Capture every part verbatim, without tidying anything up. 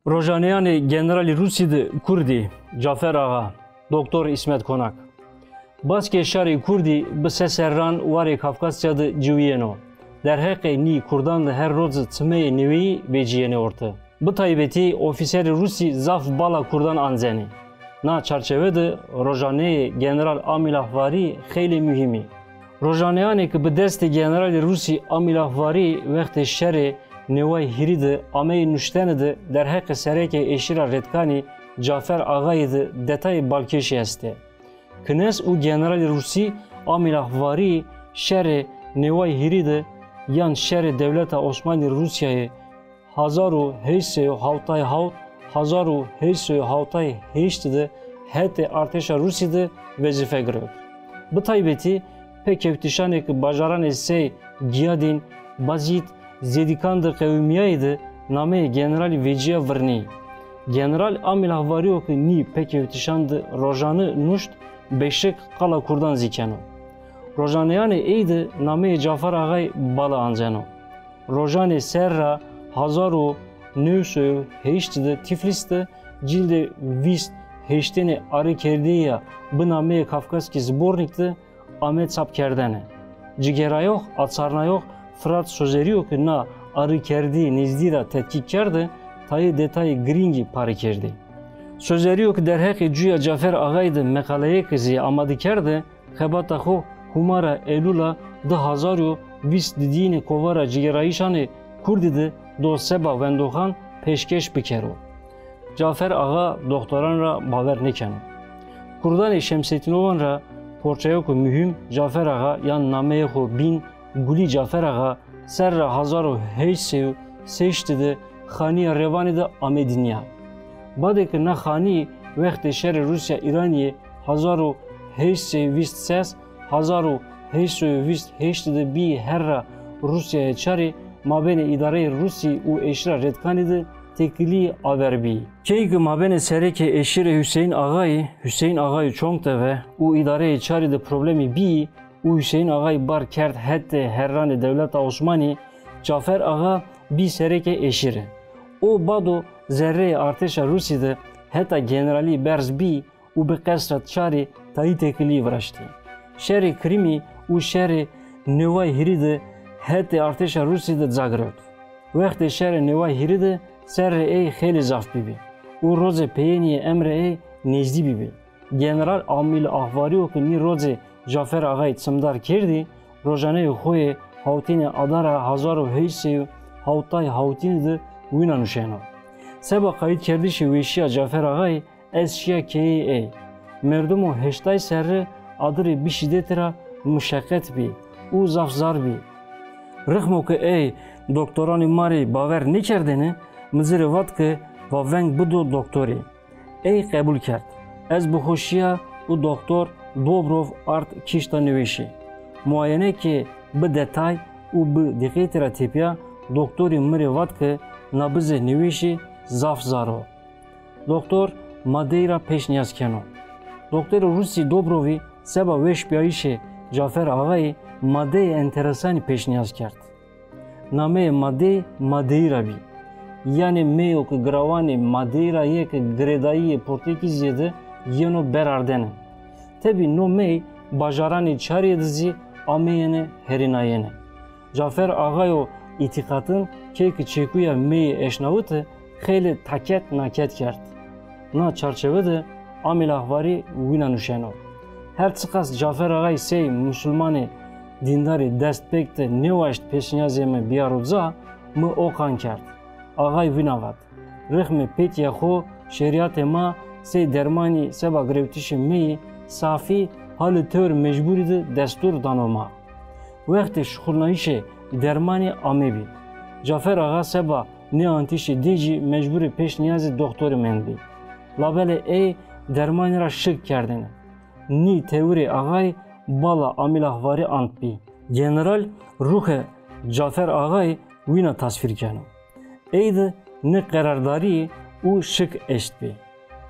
Rojaneyanê generalî Rûsî de kurdî, Cafer Axa, doktor Îsmet Konak. Baskê şarê kurdî bi se serran warê Kafkasya de ciwîyeno. Derheqê nî kurdan de her roze çimeyê neweyî vecîyenê orte. Bi taybetî ofîserê Rûsî zaf bala kurdan ancenê. Na çarçewe de rojaneyê general Amîl Ahvarî xeylê muhîm î. Rojaneyanê ke bi destê generalê Rûsî Amîl Ahvarî wextê şerê neway hîrî de ameyê nuştene de derheqê serekê eşîra Redkanî Cafer Axayî de detayê balkêşî estê. Kines û generalê Rûsî Amîl Ahvarî şerê neway hîrî de yan şerê dewleta Osmanî Rûsyayê hezar û heşt sey û hewtay hewt, hezar û heşt sey û hewtay heşt de hetê artêşa Rûsî de wezîfe girewt. Bi taybetî pêkewtişanê ke bajaranê sey Giyadîn, Bazîd, Zêdîkan de qewimîyayî de nameyê generalî vecîya virnî. General Amîl Ahvarî yo ke nî pêkewtişan de rojane nuşt, beşik qala kurdan zî keno. Rojaneyanê ey de nameyê Cafer Axayî bala anceno. Rojanê serra hezar û new sey û heşt de Tiflis de cîldê vîst heştênê arêkerdeyî ya bi nameyê Kafkaskî Zbornîk de ame çapkerdene. Cigêrayox, açarnayox Firat Sozerî yo ke na arêkerdeyî nêzdî ra tetkîk kerde, tayê detayê girîngî pare kerdî. Sozerî yo ke derheqê cuya Cafer Axayî de meqaleyêke zî amade kerde, xebata xo hûmara Eylûla di hezar û vîst didîyînê kovara cigêrayîşanê kurdî de do seba wendoxan pêşkêş bikero. Cafer Axa doxtoran ra bawer nêkeno. Kurdanê Şemsetînovan ra porçeyêko muhîm Cafer Axa yan nameyê xo bîn Gulî Cafer Axa serra hezar û heşt sey û şeştî de Xanîya Revanî de ame dinya. Badê ke na xanî wextê şerê Rûsya-Îranî yê hezar û heşt sey û vîst ses, hezar û heşt sey û vîst heşt de bîyî herra Rûsyayê çarî, mabênê îdareyê Rûsî û eşîra Redkanî de têkilî aver bîyî. Key ke mabênê serekê eşîrê Huseyîn Axayî, Huseyîn Axayî Çongteve û îdareyê çarî de problemî bîyî, û Huseyîn Axayî bar kerd hetê herranê dewleta Osmanî, Cafer Axa bî serekê eşîre. O bado zerreyê artêşa Rûsî de heta generalî berz bî û bi qesra çarî tayî têkilî viraştî. Şerê Kirimî û şerê Neway Hîrî de hetê artêşa Rûsî de ca girewt. Wextê şerê Neway Hîrî de serrê ey xeylê zaf bîbî û rozê peyênî yê emrê ey nêzdî bîbî. General Amîl Ahvarî yo ke nî rocê Cafer Axayî çimdar kerdî, rojaneyê xo yê hewtînê adara hezar û heşt sey û hewtay hewtînî de wîna nuşeno. Seba qayîtkerdişê weşîya Cafer Axayî ez şîya keyeyê ey. Merdimo heştay serre adirê bişîdetî ra muşeqet bî û zaf zar bî. Rixmo ke ey doktoranê ma rê bawer nêkerdêne, mi ci rê vat ke va veng bido doktorî. Ey qebul kerd. Ez bi xo şîya û doktor Dobrov ard kîşta nêweşî. Muayenekê bi detay û bi dîqetî ra tepîya doktorî mi rê vat ke nabizê nêweşî zaf zar o. Doktor madeyî ra pêşnîyaz keno. Doktorê Rûsî Dobrovî seba weşbîyayîşê Cafer Axayî madeyê enteresanî pêşnîyaz kerd. Nameyê madeyî Madeyra bî. Yanê meyo ke girawanê Madeyra yê ke girêdayîyê Portekîzîye de yeno berardene. Tebî no mey bajaranê çarîye de zî ameyêne herînayene. Cafer Axayo îtîqatin key ke çekuya meyî eşnawite, xeylê taket naket kerd. Na çarçewe de Amîl Axvarî wîna nuşeno. Her çiqas Cafer Axayî sey musulmanê dîndarî dest pêk de nêwaşt pêşnîyazê mi bîyaro ca, mi o qan kerd. Axayî wîna vat: Rixmê pêtîya xo, şerîyatê ma sey dermanî seba girewtişê meyî safî halê tewr mecbûrî de destûr dano ma. Wextê şuxulnayîşê dermanî amebî. Cafer Axa seba nêantîşê dê jî mecbûrê pêşnîyazê doxtorî mendbî. Labelê ey dermanî ra şik kerdêne. Nî tewirê Axayî bala Amîl Axvarî antbî. General ruhê Cafer Axayî wîna tasvîr keno. Ey de nêqerardarî û şik eştbî.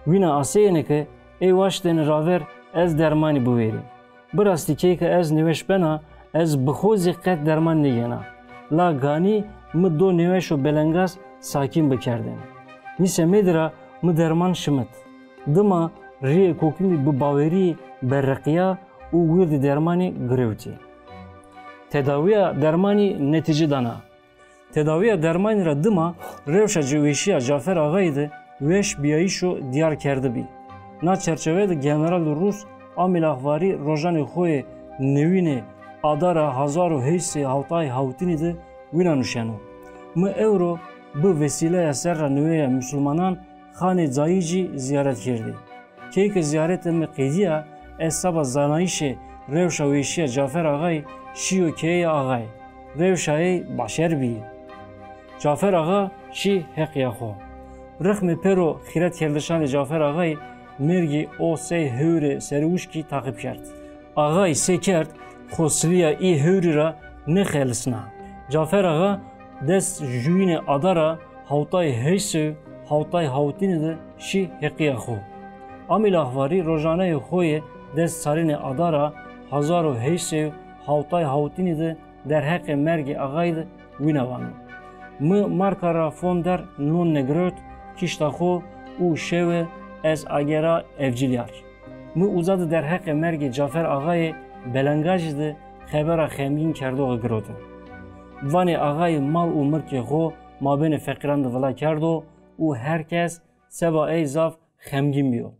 Wîna aseyêne ke ey waştêne raver ez dermanî biwêrî. Bi rastî key ke ez nêweş bena, ez bi xo zî qet derman nêgêna. La ganî mi do nêweşo belengaz sakîn bikerdêne. Nîsemedî ra mi derman şimit. Dima rîyê kokimî bi bawerî berreqîya û wirdî dermanî girewtî. Tedawîya dermanî netîce dana. Tedawîya dermanî ra dima rewşa ci-, weşîya Cafer Axayî de weş bîyayîşo dîyar kerdibî. Na çerçewe de General Rus Amîl Axvarî rojanê xo yê newînê Adara hezar û heşt sey hewtay hewtînî de wîna nuşeno: Mi ewro bi vesîleya serra neweye musulmanan xanê cayî cî zîyaret kerdî. Key ke zîyaretê mi qedîya, ez seba zanayîşê rewşa weşîya Cafer Axayî şîyo keyeyê Axayî. Rewşa ey başer bîyî. Cafer Axa şî heqîya xo. Rixmê pêro xîretkerdişanê Cafer Axayî mergî o sey hewrê serewişkî taqîb kerd. Axayî se kerd xo silîya î hewrî ra nêxelisna. Cafer Axa des jûyînê Adara hewtay heşt sey û hewtay hewtînî de şî heqîya xo. Amîl Axvarî rojaneyê xo yê des çarînê Adara hezar û heşt sey û hewtay hewtînî de derheqê mergê Axayî de wîna vano: Mi marka ra fon der non nêgirewt kîşta xo û şewe ez agera evcîlyar. Mi uza de derheqê mergê Cafer Axayê belengajî de xebera xemgîn kerdoxî girewte. Vanê Axayî mal û milkê xo mabênê feqîran de vila kerdo û her kes seba ey zaf xemgîn bîyo.